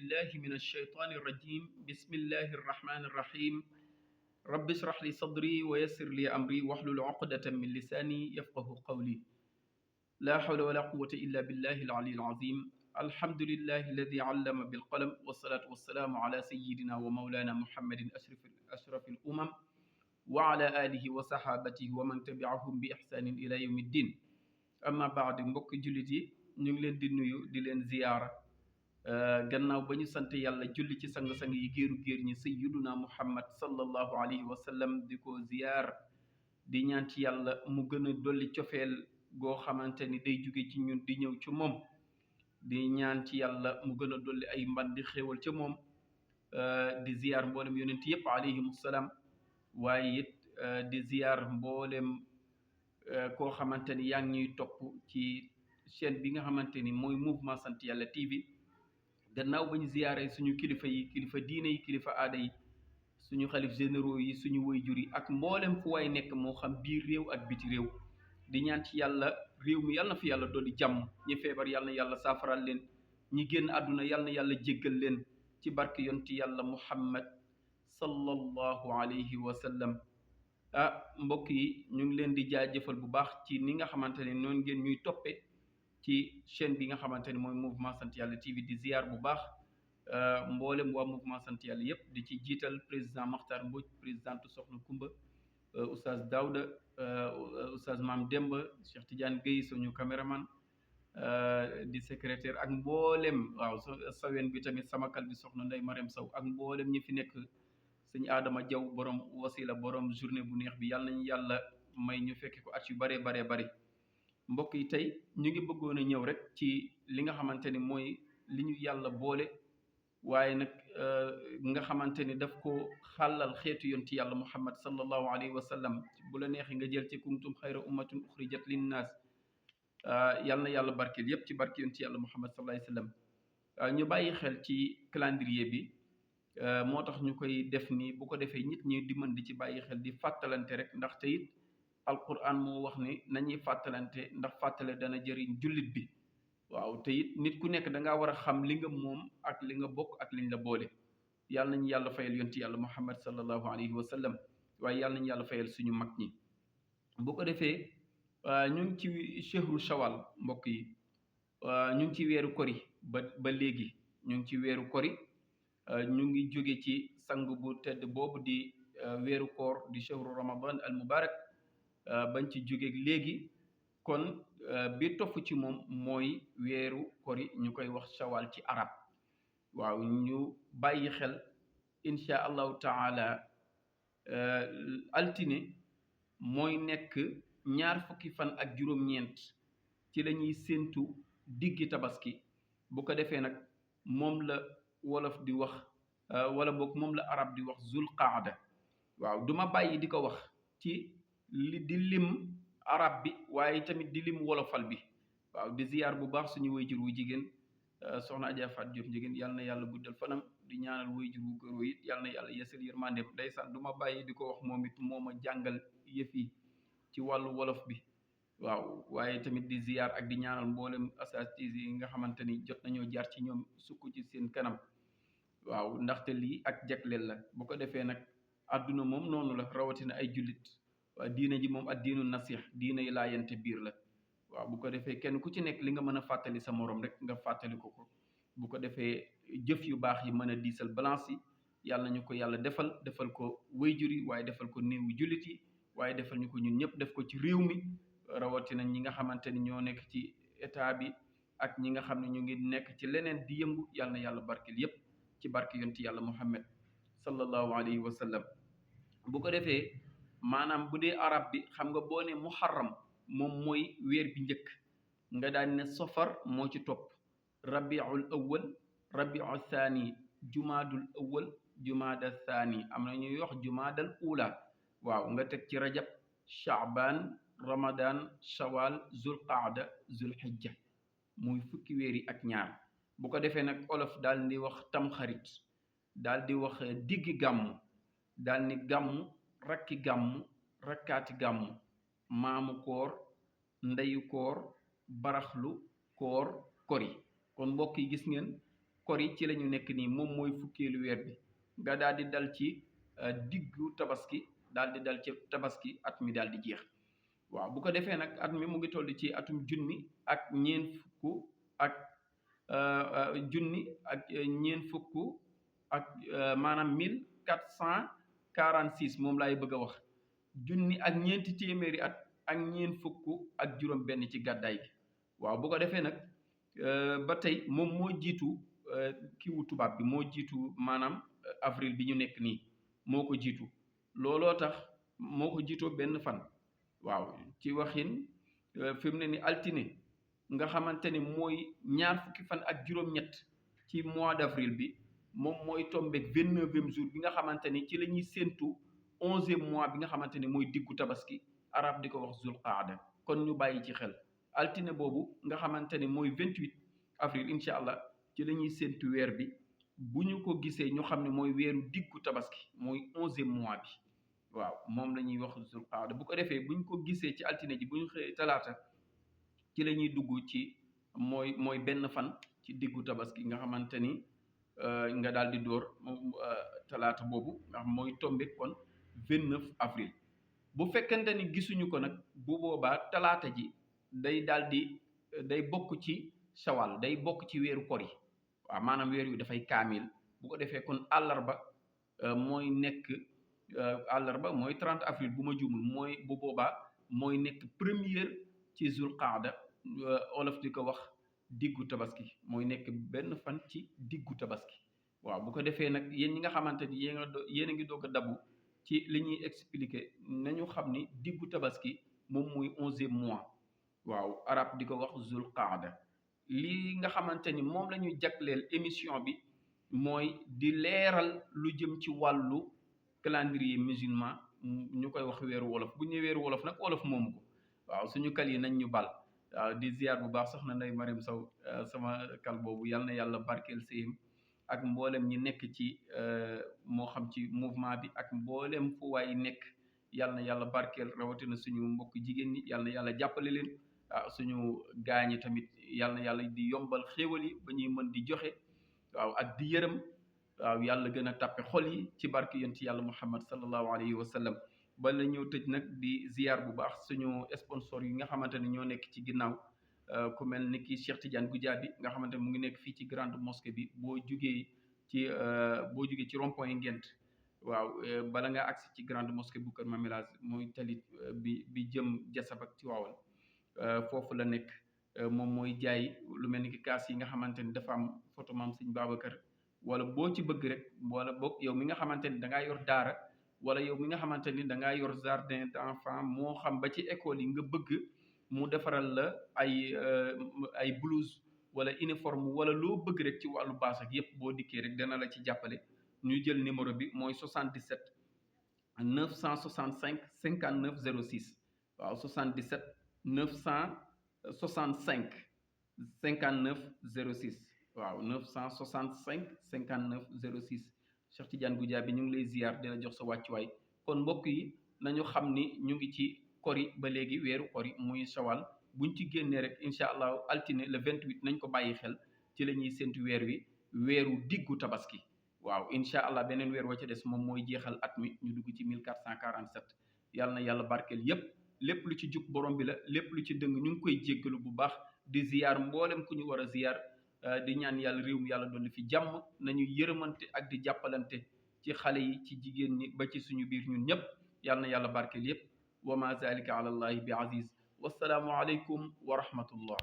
بالله من الشيطان الرجيم بسم الله الرحمن الرحيم رب اشرح لي صدري ويسر لي أمري واحلل عقدة من لساني يفقه قولي لا حول ولا قوة إلا بالله العلي العظيم الحمد لله الذي علم بالقلم والصلاة والسلام على سيدنا ومولانا محمد أشرف الأمم وعلى آله وصحابته ومن تبعهم بإحسان إلى يوم الدين amma baad mbokk jullit yi ñu ngi leen di nuyu di leen ziyaara gannaaw ba ñu sant yàlla julli ci sang-sang yi géer ñi sayyiduna muhammad sallallahu alayhi wa sallam di ko ziyaar di ñaan ci yàlla mu gën a dolli cofeel goo xamante ni day jóge ci ñun di ñëw ci moom di ñaan ci yàlla mu gën a dolli ay mban di xéewal ca moom di ziyaar mboolem yonent yépp alayhim salaam waaye it di ziyaar mboolem koo xamante ni yaa ngi ñuy topp ci chaîne bi nga xamante ni mooy mouvement sant yàlla TV gannaaw ba ñu ziyaare suñu kilifa yi kilifa diine yi kilifa aada yi suñu xalif généraux yi suñu waajur yi ak mboolem fu waay nekk moo xam biir réew ak biti réew di ñaan ci yàlla réew mi yàlla na fi yàlla dolli jàmm ñi feebar yàlla na yàlla saafaral leen ñi génn àdduna yàlla na yàlla jéggal leen ci barke yonti yàlla muhammad sallallahu alayhi wa sallam mbokk yi ñu ngi leen di jaajëfal bu baax ci ni nga xamante ne noonu ngeen ñuy toppe ci chaîne bi nga xamante ne mooy mouvement sant yàlla TV di ziar bu baax mboolem waa mouvement sant yàlla yépp di ci jiital président Makhtar Mbodj présidente Soxna Kumba oustaz Daouda oustaz Maam Demba Cheikh Tidiane Gueye suñu caméraman di secrétaire ak mboolem waaw sawen bi tamit sama kal bi soxna Ndey Marème Sow ak mboolem ñi fi nekk sëñ Adama Jaw borom wasila borom journée bu neex bi yàlla nañu yàlla may ñu fekke ko at yu bare mbokk yi tey ñu ngi bëggoon a ñëw rek ci li nga xamante ni mooy li ñu yàlla boole waaye nag nga xamante ni daf ko xàllal xeetu yonti yàlla muhammad sallallahu alayhi wa sallam bu la neexee nga jël ci kuntum xayra ummatin uxrijat linnaas yàlla na yàlla barkeel yépp ci barke yonti yàlla muhammad sallallahu alayhi wa sallam ñu bàyyi xel ci calendrier bi moo tax ñu koy def nii bu ko defee nit ñi di mën di ci bàyyi xel di fàttalante rek ndaxte it alquran moo wax ni nañuy fàttalante ndax fàttale dana jëriñ jullit bi waaw te it nit ku nekk da ngaa war a xam li nga moom ak li nga bokk ak liñ la boole yàlla nañu yàlla fayal yonti yàlla muhammad sallallahu alayhi wa sallam waaye yàlla nañu yàlla fayal suñu mag ñi bu ko defee ñu ngi ci chehru shawal mbokk yi ñu ngi ci weeru kori ba léegi ñu ngi ci weeru kori ñu ngi jóge ci sang bu tedd boobu di weeru koor di chehru ramadan al mubarak bañ ci jóge léegi kon bi topp ci moom mooy weeru kori ñu koy wax shawal ci arab waaw ñu bàyyi xel insha allahu taala altine mooy nekk ñaar fukki fan ak juróom-ñeent ci la ñuy séentu diggi tabaski bu ko defee nag moom la wolof di wax wala boog moom la arab di wax zul qaada waaw duma bàyyi di ko wax ci di lim arab bi waaye tamit di lim wolofal bi waaw di ziyaar bu baax suñu wayjur wu jigéen soxna Adja Faat Diop jigéen yàlla na yàlla guddal fanam di ñaanal wayjur wu góor it yàlla na yàlla yeesal yërmandeem ndeysaan du ma bàyyi di ko wax moom it moo ma jàngal yëf yi ci wàllu wolof bi waaw waaye tamit di ziyaar ak di ñaanal mboolem asatise yi nga xamante ni jot nañoo jaar ci ñoom sukk ci seen kanam waaw ndaxte lii ak jagleel la bu ko defee nag àdduna moom noonu la rawatina ay jullit waaw diina ji moom ak diinu nasix diina yi laayante biir la waaw bu ko defee kenn ku ci nekk li nga mën a fàttali sa morom rek nga fàttali ko bu ko defee jëf yu baax yi mën a diisal balance yi yàlla ñu ko yàlla defal ko wayjur yi waaye defal ko néewu jullit yi waaye defal ñu ko ñun ñëpp def ko ci réew mi rawatina ñi nga xamante ni ñoo nekk ci état bi ak ñi nga xam ne ñu ngi nekk ci leneen di yëngu yàlla na yàlla barkeel yépp ci barke yonti yàlla muhammad sallallahu alayhi wa sallam bu ko defee maanaam bu dee arab bi xam nga boo ne muharram moom mooy weer bi njëkk nga daan ne safar moo ci topp rabiul awwal rabiul thani jumaadul awwal jumaada thani am na ñuy wax jumaadal ula waaw nga teg ci rajab shaaban ramadan shawal zul qaada zul hijja muy fukki weer yi ak ñaar bu ko defee nag olof daal di wax tamxarit daal di wax diggi gàmmu daal ni gàmmu rakki gàmmu rakkaati gàmmu maamu koor ndeyu koor baraxlu koor kori kon mbokk yi gis ngeen kori ci la ñu nekk nii moom mooy fukkeelu weer bi nga daal di dal ci diggu tabaski daal di dal ci tabaski at mi daal di jeex waaw bu ko defee nag at mi mu ngi toll ci atum junni ak ñeent fukk ak ñeent fukk ak maanaam 1446 moom laay bëgg a wax junni ak ñeenti téeméeri at ak ñeent fukk ak juróom benn ci gàddaay gi waaw bu ko defee nag ba tey moom moo jiitu kiiwu tubaab bi moo jiitu maanaam avril bi ñu nekk nii moo ko jiitu looloo tax moo ko jiitoo benn fan waaw ci waxin fi mu ne ni altine nga xamante ni mooy ñaar fukki fan ak juróom-ñett ci mois d'avril bi moom mooy tombeeg 29e jour bi nga xamante ni ci la ñuy séentu 11e mois bi nga xamante ni mooy diggu tabaski arab di ko wax zul qaada kon ñu bàyyi ci xel altine boobu nga xamante ni mooy 28 avril incha allah ci la ñuy séentu weer bi bu ñu ko gisee ñu xam ne mooy weeru diggu tabaski mooy 11e mois bi waaw moom la ñuy wax zul qaada bu ko defee bu ñu ko gisee ci altine ji bu ñu xëyee talaata ci la ñuy dugg ci mooy benn fan ci diggu tabaski nga xamante ni nga daal di door talaata boobu nga xam mooy tombé kon 29 avril bu fekkente ni gisuñu ko nag bu boobaa talaata ji day bokk ci shawal day bokk ci weeru kor yi waaw maanaam weer wi dafay kaamil bu ko defee kon àllarba mooy nekk àllarba mooy 30 avril bu ma juumul mooy bu boobaa mooy nekk première ci zul qaada olof di ko wax diggu tabaski mooy nekk benn fan ci diggu tabaski waaw bu ko defee nag yéen ñi nga xamante ni yéen a ngi doog a dabu ci li ñuy expliquer nañu xam ni diggu tabaski moom mooy 11e mois waaw arab di ko wax zul qaada lii nga xamante ni moom la ñu jagleel émission bi mooy di leeral lu jëm ci wàllu calendrier musulman ñu koy wax weeru wolof bu ñu weeru wolof nag wolof moomu ko waaw suñu kal yi nañ ñu bal waaw di ziar bu baax soxna Ndey Mariam Sow sama kal boobu yal na yàlla barkeel séyam ak mboolem ñi nekk ci moo xam ci mouvement bi ak mboolem fu waay nekk yal na yàlla barkeel rawatina suñu mbokk jigéen ñi yal na yàlla jàppale leen waaw suñu gaañi tamit yal na yàlla di yombal xéewal yi ba ñuy mën di joxe waaw ak di yërëm waaw yàlla gën a tàppe xol yi ci barke yonent yàlla Muhammad sallallahu alayhi wa sallam ba la ñëw tëj nag di ziar bu baax suñu sponsor yi nga xamante ni ñoo nekk ci ginnaaw ku mel ni ki Cheikh Tidiane Goudiaby nga xamante ni mu ngi nekk fii ci grande mosquée bi boo jugee ci rond-point Ngent waaw bala nga agsi ci grande mosquée bu Kër Mamelage mooy talit bi jëm Jasab ak Tiwaawan foofu la nekk moom mooy jaay lu mel ni ki kaas yi nga xamante ni dafa am photo maam Sëñ Babacar wala boo ci bëgg rek wala boog yow mi nga xamante ni da ngaa yor daara wala yow mi nga xamante ni da ngaa yor jardin d'enfant moo xam ba ci école yi nga bëgg mu defaral la ay blouse wala uniforme wala loo bëgg rek ci wàllu baas ak yépp boo dikkee rek dana la ci jàppale ñu jël numéro bi mooy 77 965 59 06 waaw 77 965 59 06 waaw 965 59 06 Cheikh Tidiane Goudiaby ñu ngi lay ziar di la jox sa wàccuwaay kon mbokk yi nañu xam ni ñu ngi ci kori ba léegi weeru kori muy shawal buñ ci génnee rek incha allah altine le 28 nañ ko bàyyi xel ci la ñuy séntu weer wi weeru diggu tabaski waaw incha allah beneen weer wa ca des moom mooy jeexal at mi ñu dugg ci 1447 yàlla na yàlla barkeel lépp lu ci jub borom bi la lépp lu ci dëng ñu ngi koy jéggalu bu baax di ziar mboolem ku ñu war a ziar di ñaan yàlla réew mi yàlla dolli fi jàmm nañu yërëmante ak di jàppalante ci xale yi ci jigéen ñi ba ci suñu biir ñun ñëpp yàlla na yàlla barkeel yépp wa ma zalika ala allahi bi aziz wassalaamu aleykum wa rahmatullah